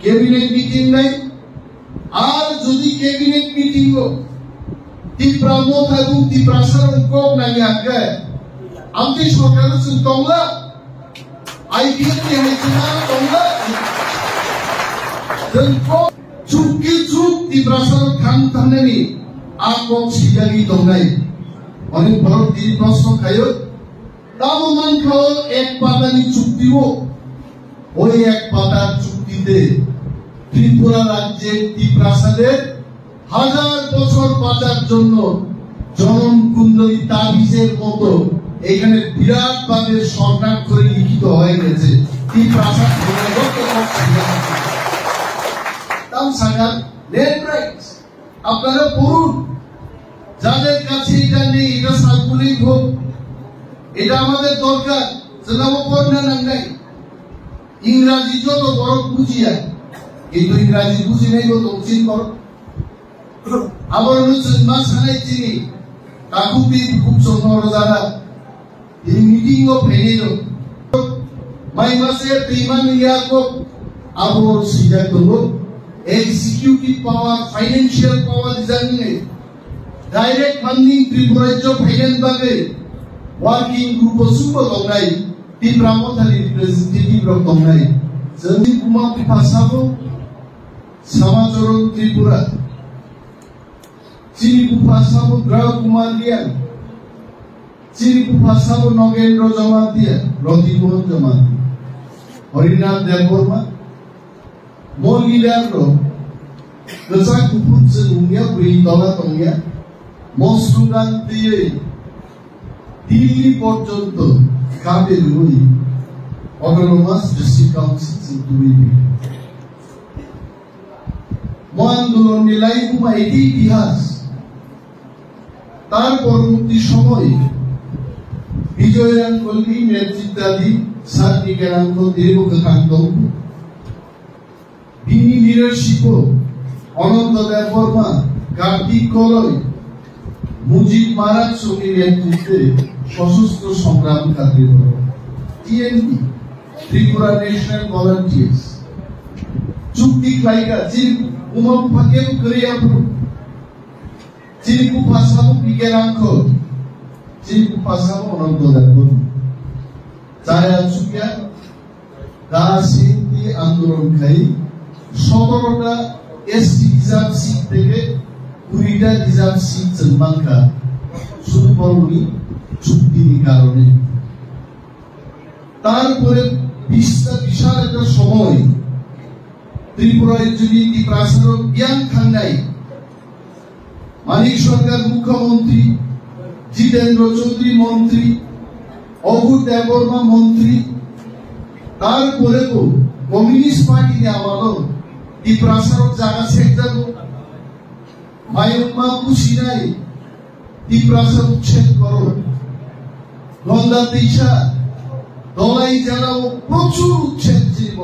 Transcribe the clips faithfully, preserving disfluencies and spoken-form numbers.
Cabinet meeting nai, ar jodi cabinet meeting o Tipra Motha ebong Tiprasa rok kok nangya hwnkhe, amtwi sorkar o chwng tongla, I P F ni hai chwng tongla, chwng kok chuk ki chuk Tiprasa rok thang thangnani a kok sijagwi tongnai. Oni borok tini proshno khaio, tamo mankha o ek patani chukti o. Oi ek patar chuktite Tripura rajye Tiprasader হাজার বছর বাঁচার জন্য জনম কুণ্ডলী তাবিজের মতো এখানে বিরাটভাবে স্বর্ণাক্ষরে লিখিত হয়ে গেছে। Tiprasa ধর্মগত। তাম সাকার ল্যান্ড রাইটস। আপনারা পড়ুন, যাদের কাছে এটা নেই, এটা সার্কুলেট হোক, এটা আমাদের দরকার। যেন আমার পড়না নাম নাই। ইংরাজি যত বড় বুঝিয়া, কিন্তু ইংরাজি বুঝি নাই তো দক্ষিণ করো। আবার হলো চুনমা সানাই চিনি, কাকুতি খুব চন্দ্র যারা এই মিটিং ও ফেলিল। মাই মাসে পেমান ইয়াকো আবর সিজা দলো। এক্সিকিউটিভ পাওয়ার, ফাইন্যান্সিয়াল পাওয়ার জানিয়ে ডাইরেক্ট ফান্ডিং ত্রিপুরা রাজ্য ফাইন্যান্স ভাবে ওয়ার্কিং গ্রুপ ও সুপার লংনাই, ত্রিপুরা মথালি রিপ্রেজেন্টেটিভ রক লংনাই। যদি কুমার পিপাসাবো সমাচরণ Tripura, Chini bupha sabo Grao Kumar Riang, chini bupha sabo Nogendro Jamatia, Roti Mohan Jamatia, Harinath Debbarma, mo leader rok kwchak kuphur chwng wngya, bwrwi tola tongya, mo slogan twiwi Delhi porjonto kabe rwi Autonomous District Council chwng twiwi. Mo andolonni laibuma eti itihas. Tar porborti somoy Bijoy Rangkolni netritwadi Sir Bijoy Rangkol dirbo kwthang tong. Bini leadership-o Ananta Debbarma, Kartik Koloi, Mujib Marak songni netritwe sosostro songram kha Tripura. T N V, Tripura National Volunteers. Chukti khlaikha, chini buma bupha kebo kwrwi aphuru. Chini bupha sabo Bijoy Rangkol, chini bupha sabo Ananta Debbarma. Chaya chukya, Da siti andolon khai, সতেরোটা S T reserve seat থেকে কুড়িটা reserve seat chwng mankha, শুধু বরং চুক্তির কারণে। তারপরে বিশটা বিশাল একটা সময় ত্রিপুরায় যদি ত্রিপ্রাসারক বিয়ান থাংনাই, মানিক সরকার মুখ্যমন্ত্রী, জিতেন্দ্র চৌধুরী মন্ত্রী, অঘোর দেববর্মা মন্ত্রী, তারপরে তো কমিউনিস্ট পার্টি নিয়ে আমারও ত্রিপ্রাসারক জায়গা ছেড়ে যাবো। মায়ুমা খুশি নাই, ত্রিপ্রাসার উচ্ছেদ করো। গঙ্গা তৃষা, দলাই জেলাও প্রচুর উচ্ছেদ ছিল।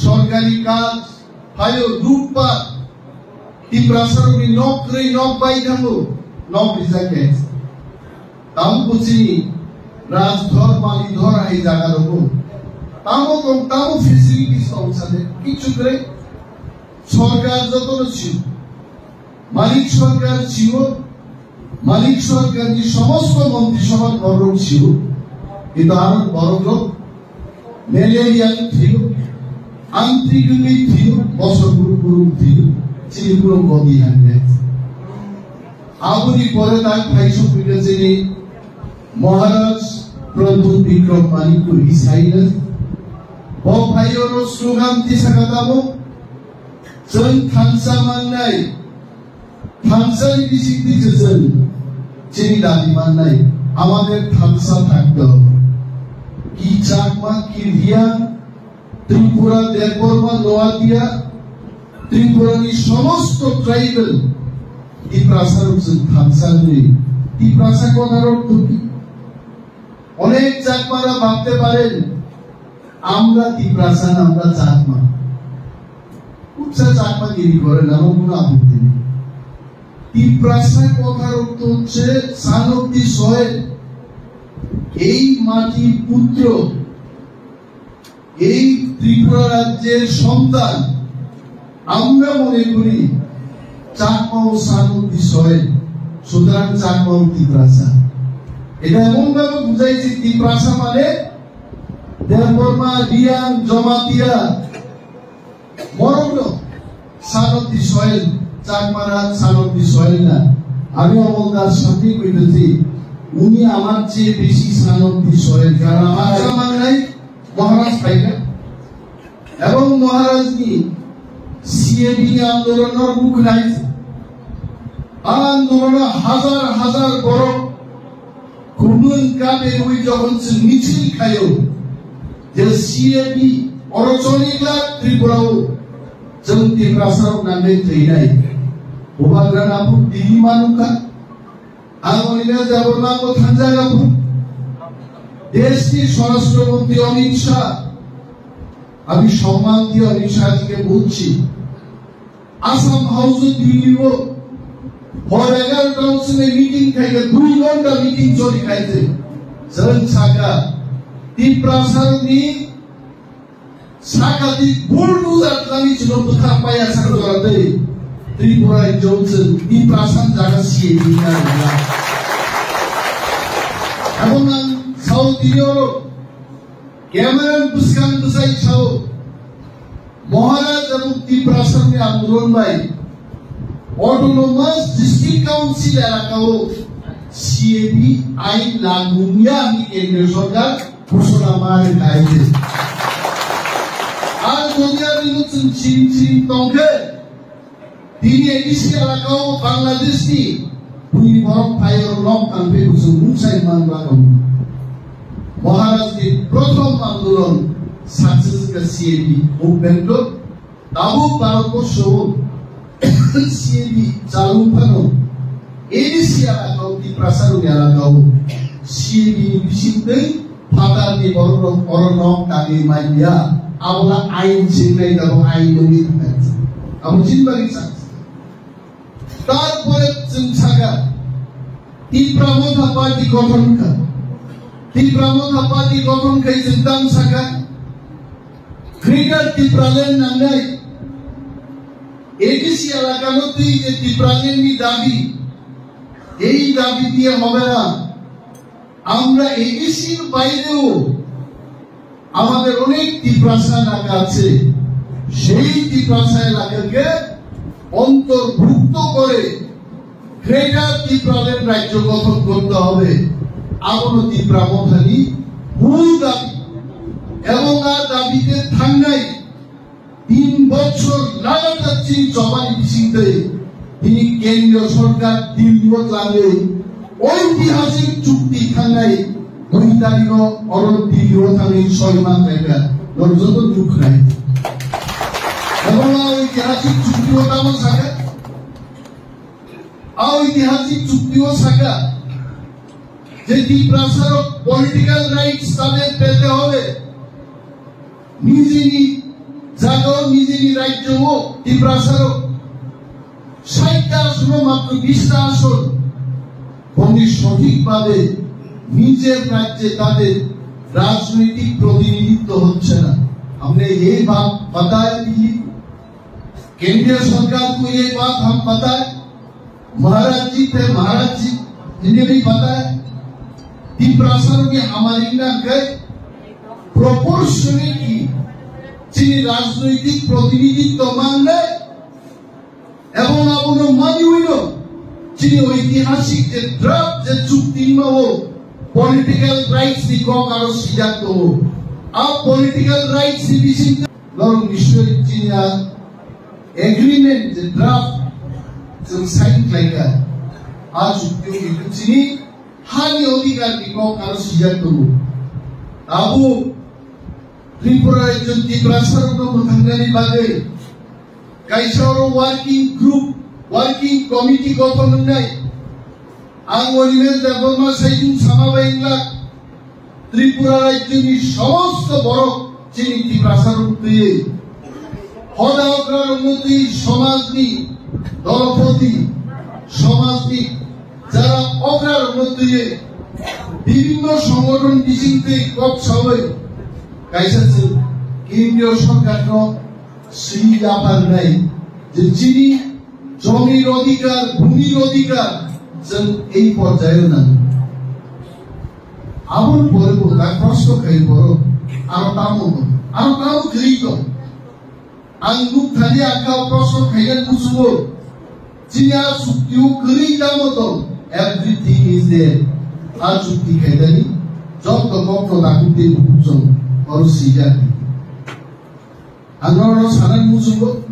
সরকারি কাজ, হাইও লুটপাট, Tiprasarokni nok kwrwi nok bai thango, nok rijak khe. Tamo bo chini Rajdhor, Malidhor hai jaga rogo. Tamo tong, tamo facilities tong sade, kichu kwrwi. Sorkar jotono sio. Malik sorkar sio. Malik sorkarni somosto montri sobhar borok sio. Kintu aro borok rok Malaria thwiyo, antigwini thwiyo, bosor buru buru thwiyo, chini buru bodi hangre. Aboni pore tak phai sophaikha chini Maharaj Pradhyut Bikram Manikpur Hisaina. Bo phaiyoro slogan tisaka tamo, chwng thansa mannai, Thansani bisingtwi kwchwng chini dabi mannai, amader thansa thakto. Ki Chakma, ki Riang, Tripura, Debbarma, Noatia, Tripurani somosto tribal Tiprasa rok chwng thansa hwnwi. Tiprasa kotharo thupi. Onek Chakmara bhabte paren, আমরা তিপ্রাসা, আমরা চাকমা। উচ্চা চাকমা গিরি করে না, কোনো আপত্তি নেই। তিপ্রাসা কথার অর্থ হচ্ছে son of the soil। এই মাটির পুত্র, এই ত্রিপুরা রাজ্যের সন্তান, আমরা মনে করি চাকমা ও সানন্দি সোহেল, সুতরাং চাকমা ও তিপ্রাসা। এটা এমনভাবে বুঝাইছি, তিপ্রাসা মানে দেববর্মা, রিয়াং, জমাতিয়া, বরং সানন্দি সোহেল, চাকমারা সানন্দি সোহেল না। আমি অমলদার সাথে কইতেছি, উনি আমার চেয়ে বেশি সানন্দি সোহেল, কারণ আমার জামানায় মহারাজ পাইকা এবং মহারাজনি সিএবি আন্দোলনের মুখ নাই। আন্দোলনে হাজার হাজার বড় Khumlwng kabe rwi jokhon chwng michil khaio, je C A B oro choli glak Tripura o chwng Tiprasa rok nangwi thwinai. Bubagra naphuk Delhi manukha. Ang onina jabor mango thangjak aphuk. Desh ni Swarashtra Mantri Amit Shah. Ami somman diye Amit Shah ji ke bujchi. Assam House o Delhi o hor egarota o chwngwi meeting khaikha, dui ghonta meeting choli khaikhe. Chwng sakha, Tiprasa rokni sakha di bulldozer twlangwi chwngno bwkha paya sakha jora tei Tripura rajyo o chwng Tiprasa jaga C A D na rwla. Abo nang South India o Camera bwskang bwsai sao, Maharaj abo Tiprasa ni andolon bai Autonomous District Council elaka o C A B ain lagu wngya hwnwi kendriya sorkar ghosona ma rwkha hai se. Ang jodi ani no chwng chim chim tongkhe, tini A D C elaka o Bangladesh ni bui borok phai o nok tangphai bo chwng mungsai man bagwi. Maharaj ni prothom andolon success ka C A B movement o tabuk Bharat borsho o C A B chalu phano A D C elaka o Tiprasa rok elaka o C A B ni bising twi Phatar ni borok rok oro nok tangwi manya, abo la ain singnai, abo ain nungwi thangkha. Abo chini bagwi sa. Tarpore chwng sakha, Tipra Motha Party gothon kha. Tipra Motha Party gothon khai chwng tang sakha, Greater Tipraland nangnai. A D C elaka no twi je Tipraland ni dabi, ei dabi diye hobe na. আমরা এডিসির বাইরেও আমাদের অনেক তিপ্রাসা এলাকা আছে, সেই তিপ্রাসা এলাকাকে অন্তর্ভুক্ত করে গ্রেটার তিপ্রাল্যান্ড রাজ্য গঠন করতে হবে। Abono Tipra Mothani mul dabi, ebong a dabite thangnai tin bochor lagatar chini chobani bisingtwi tini kendriyo sorkar Delhi o twlangwi oitihasik chukti thangnai dui tarikh o oro Delhi o thangwi soi man khaikha, norok joto nukhnai. Ebong a oitihasik chukti o tamo sakha, a oitihasik chukti o sakha, যে তিপ্রাসারক political rights তাদের পেতে হবে। নিজেরই জায়গাও, নিজেরই রাজ্যও তিপ্রাসারক ষাটটা আসনে মাত্র বিশটা আসন। বনি সঠিকভাবে নিজের রাজ্যে তাদের রাজনৈতিক প্রতিনিধিত্ব হচ্ছে না। हमने ये बात बताया दिल्ली को। केंद्रीय सरकार को ये बात हम बताए। महाराज जी थे, महाराज जी, इन्हें भी बताया। Tiprasa rokni hamari wngna hwnkhe proportionately chini rajnoitik protinidhitto mangnai, ebong abono maniwino chini oitihasik je draft je chukti wngmao political rights ni kok aro sijak tongo. A political rights ni bisingtwi norok nischoi chini a agreement je draft chwng sign khlaikha, a chukti o chini hani odhikar ni kok aro sijak tongo. Abo Tripura rajyo Tiprasa rokno mwthangnani bagwi kaisa oro working group, working committee gothon wngnai. Ang Animesh Debbarma saichung sama bai wngla, Tripura rajyoni somosto borok chini Tiprasa rok twiwi hoda okra rokno twi somajni dolopoti, somajni jara okra rokno twiwi bibhinno songothon bising twi kok sawi kaisa chwng Kendriyo sorkarno swi yapharnai je chini jomir odhikar, bhumir odhikar chwng ei porjaio nango. Aboni pore bo tak proshno khai borok, aro tamo tong, aro tamo kwrwi tong. Ang nuk thani ang kha proshno khaina kuchugo. Chini a chukti o kwrwi tamo tong. Everything is there. A chukti khaidani. Jotto kokto dakuk tei bukuk chwng oro swijak. Ang oro sanani kuchugo.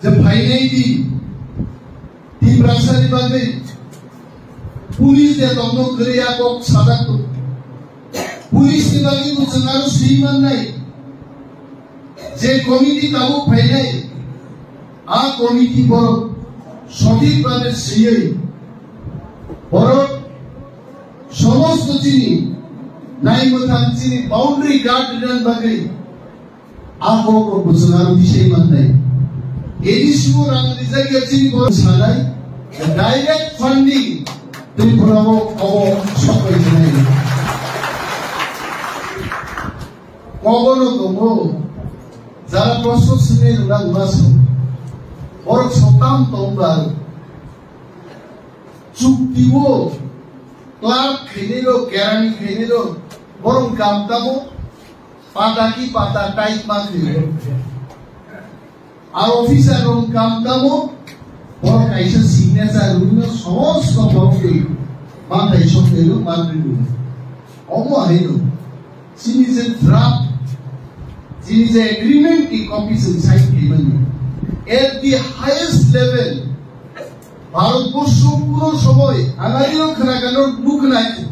Je phainai di. Tiprasani bagwi police de tongno kwrwi a kok sajak tong. Police ni bagwi bo chwng aro swi mannai. Je committee tabuk phainai, a committee borok sothik bhabe swiwi borok somosto chini nai mwthang chini boundary guard rwna bagwi a kok rok bo chwng aro bisai mannai. A D C o rang rijak ya chini borok sanai, the direct funding Tripura o obo sopai thanai. Kogono tongo, jara proshno swngwi rwna wngma song. Borok sotam tongba chukti o clerk khainai rok, kerani khainai rok, borok kam tamo pata ki pata type ma khainai rok. A officer rok kam tamo, borok kaisa signature rwino somosto borok ni manthai soknaino manrwino. Omo haino, chini je draft, chini je agreement ni copy chwng sign khaimani. At the highest level, Bharat borsho kuno somoy, ang ani rok khna kano nuknai,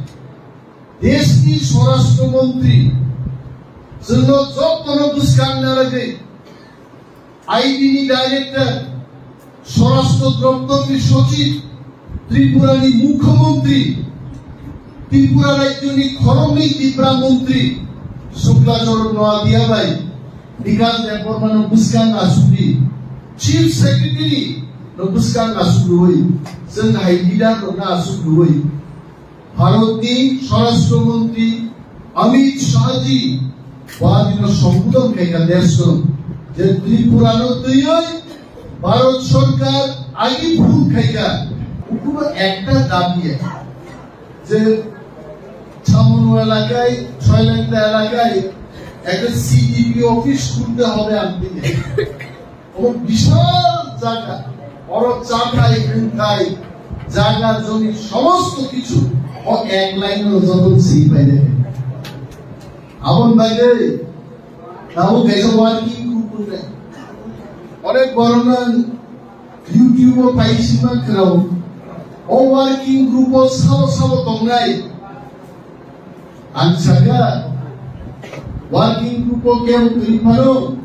desh ni Swarashtra Mantri, chwngno jottono bwskang naragwi, I B ni director, Swarashtra Doptor ni Sochib, Tripura ni Mukhyamantri, Tripura rajyo ni khoroknwi Tipra Mantri, Shukla Charan Noatia bai, Bikas Debbarma no bwskang asugwi, Chief Secretary no bwskang asugwi, chwng hai leader rok no asugwi, Bharatni Swarashtra Mantri Amit Shahji bo adino sombodhon khaikha deshno je Tripurano twiwi Bharat Sorkar agi phul khaikha, ukuno ekta dabi je Chamunu elakaয়, Soilengta elakaয় ekta C D P office খুলতে হবে আমি। Omo bishal jaga, oro chathai, wngthai, jaga, jomi, somosto kichu o ek line o joto swi paide. Aboni bagwi tabuk kaisa working group wngnai. Onek borokno YouTube o paisingma khwnao. O working group o sabo sabo tongnai. Ang sakha, working group o kebo kwrwi phano,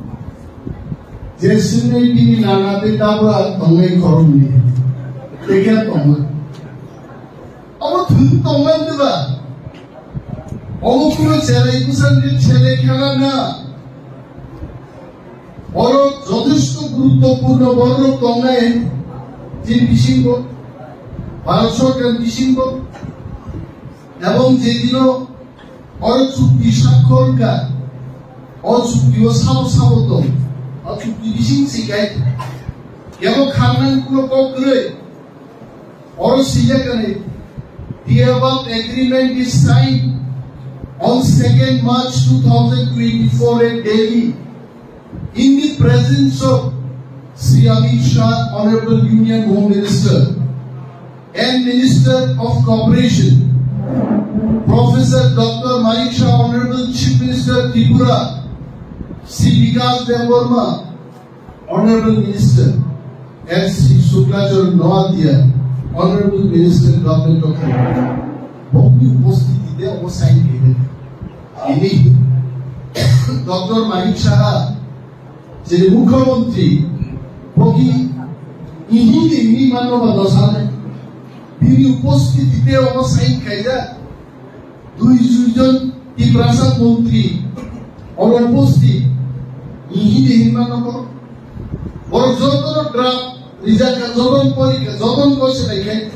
je swngwi bini nana tei tabra tongnai khoroknwi, tei khe tongma. Obo thwng tongmani ba? Obo kuno cherai bwsakni chele khela na? Oro jothesto guruttopurno bororok tongnai chini bisingo, Bharat Sorkar bisingo, ebong je dino oro chukti sakkho wngkha, o chukti o sabo sabo tong, o chukti bising se kai, kebo kharnani kuno kok kwrwi. Oro swijak kani, the above agreement is signed on second March two thousand twenty-four at Delhi, in the presence of Shri Amit Shah, Honorable Union Home Minister and Minister of Cooperation, Professor Doctor Manik Saha, Honorable Chief Minister Tripura, Shri Bikas Debbarma, Honorable Minister, and Shri Shukla Charan Noatia, Honorable Minister, Government of Tripura. Bokni upostitite obo sign khaikha. Ini Doctor Manik Saha, jini Mukhyamantri, bogi ihini ini mano ba dosane. Bini upostitite obo sign khaijak. Dui jujon Tiprasa montri oro uposthit, ihi de hinma nokho. Borok jotono draft rijak kha, jotono porikha, jotono kose laikha.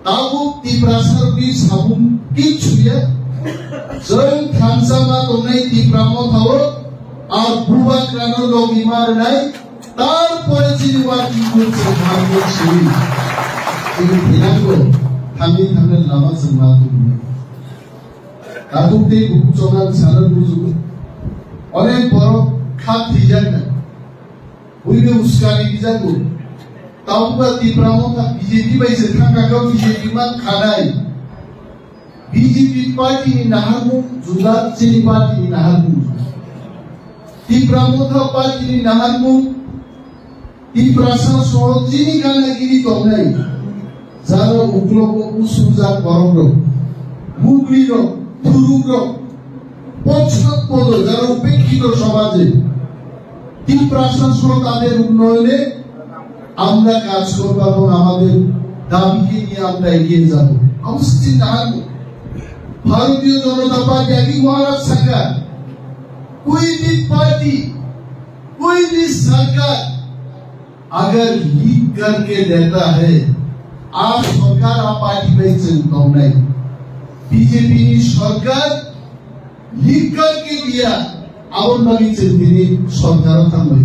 Tabuk Tiprasa rokni samung kichu ya. Chwng thansa ma tongnai Tipra Motha o, a bubagrano logi ma rwnai, tarpore chini working group se thangwi swi. Chini thinango, thangwi thangna lama chwng ma tongwi. Tatung tei buku chonang sana bujugo. Onek borok kha thwijak na. Buibe uskani bijago. Taungba Tipra Motha B J P bai se thangka kha B J P man khanai. B J P party ni naharmung juda, chini party ni naharmung juda. Tipra Motha party ni naharmung Tiprasa soho chini gana gini tongnai. Jaro uklogo usujak borok rok, mugri rok, thuruk rok, পশ্চাৎপদ যারা উপেক্ষিত সমাজে তিপ্রাসা সহ তাদের উন্নয়নে আমরা কাজ করব এবং আমাদের দাবিকে নিয়ে আমরা এগিয়ে যাব। অবস্থিত দাঁড়ানো ভারতীয় জনতা পার্টি আগে মহারাজ সরকার, कोई भी पार्टी, कोई भी सरकार अगर लीक करके देता है, आ सरकार आ party bai chwng tongnai. B J P ni sarkar lik karke diya, aboni bagwi chwng tini sarkaro thangbai.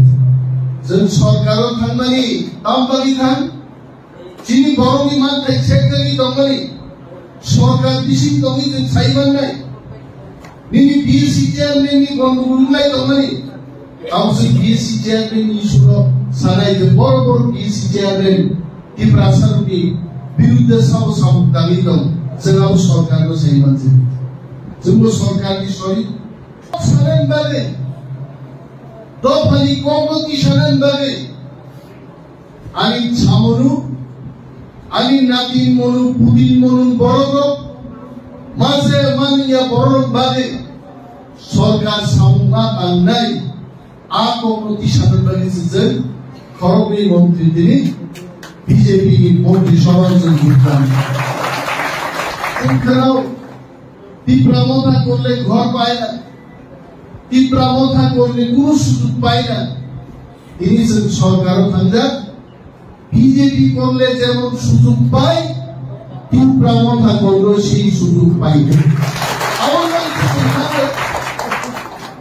Chwng sarkaro thangmani tam bagwi thang, chini borokni manthai sekjagwi tongmani, sarkar bising tongwi chwng sai mannai. Nini B S C chairman ni gongbu wngwi tongmani. Tamo se B S C chairman ni issue no sanai je boro boro B S C chairman Tiprasa rokni birudde sabo samung tangwi tong. Chwng abo sarkar no sai manse. Chwngbo sarkar ni sori. Sanan bagwi. Dophani kokno tisanan bagwi. Ani samunu, ani natin munu, putin munu borok rok, mase manya borok rok bagwi sarkar samung ma tangnai, a kokno tisanan bagwi se chwng khoroknwi montri tini B J P ni montri sabha chwng juktan. Wngkharao Tipra Motha korle ghor pai na, Tipra Motha korle kunu sujug pai na, tini chwng sarkaro thangjak, B J P korle jemon sujug pai, Tipra Motha korle sei sujug pai. Abo no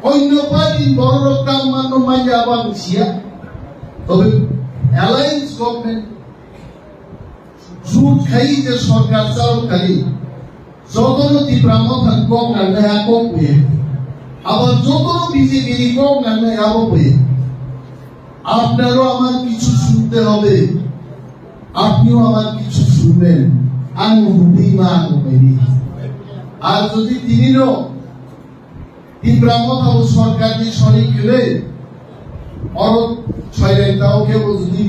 onno party borok rok tang manno manya abo ang siya. Tobe alliance government jut khai je sarkar chalo khai, jotono Tipra Motha ni kok nangnai a kok buye. Abar jotono B J P ni kok nangnai abo buye. আপনারও আমার কিছু শুনতে হবে, আপনিও আমার কিছু শুনবেন। আমি হুদি মা কমেনি। আর যদি তিনিও Tipra Motha o sarkar ni sori kile, oro soilen tao kebo jodi